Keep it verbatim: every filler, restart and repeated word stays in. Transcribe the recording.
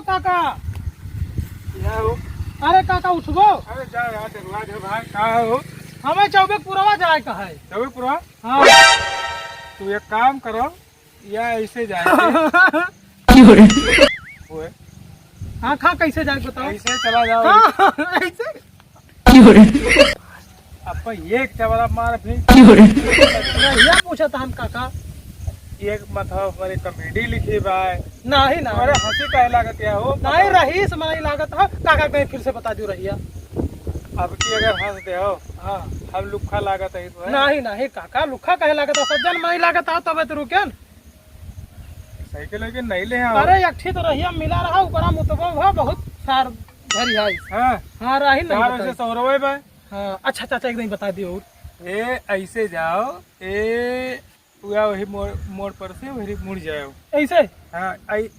काका। क्या हो? अरे काका, उठबो? अरे जा यार, डगवा दे भाई, का हो? हमें चौबेपुरवा जाए का है। चौबेपुरवा? हाँ। तू एक काम करो, या ऐसे जाए। क्यों रे? ओए। हाँ, खा कैसे जाए बताओ? ऐसे चला जाओ। हाँ, ऐसे। क्यों रे? अब एक चवरा मार फिर। क्यों रे? यह पूछा था हम काका। एक मतलब हमारे कॉमेडी लिखी बा। नहीं, नहीं। अरे हंसी काहे लागत है हो? नहीं, रहीस मनई लागत है। काका कहीं फिर से बता दियो रहिया। अब की अगर हंस दे हो, हाँ। हम लुक्खा लागत है तो है। नहीं, नहीं काका, लुक्खा काहे लागत है? सज्जन मनई लागत है, तबे तो रुकेन। साइकिल वाइकिल नहीं ले आओ। अरे एक ठी तो रहिया मिला रहा, ऊपरा मुतबो भा बहुत सार धरी आई। हाँ। हाँ, रही नहीं चार बताई। वैसे सौरवे बा। हाँ, अच्छा चाचा, एक दिन बता दियो और। ए, ऐसे जाओ, ए, पूरा वही मोड़, मोड़ पर से वही मुड़ जाओ। ऐसे? हाँ, ऐ-,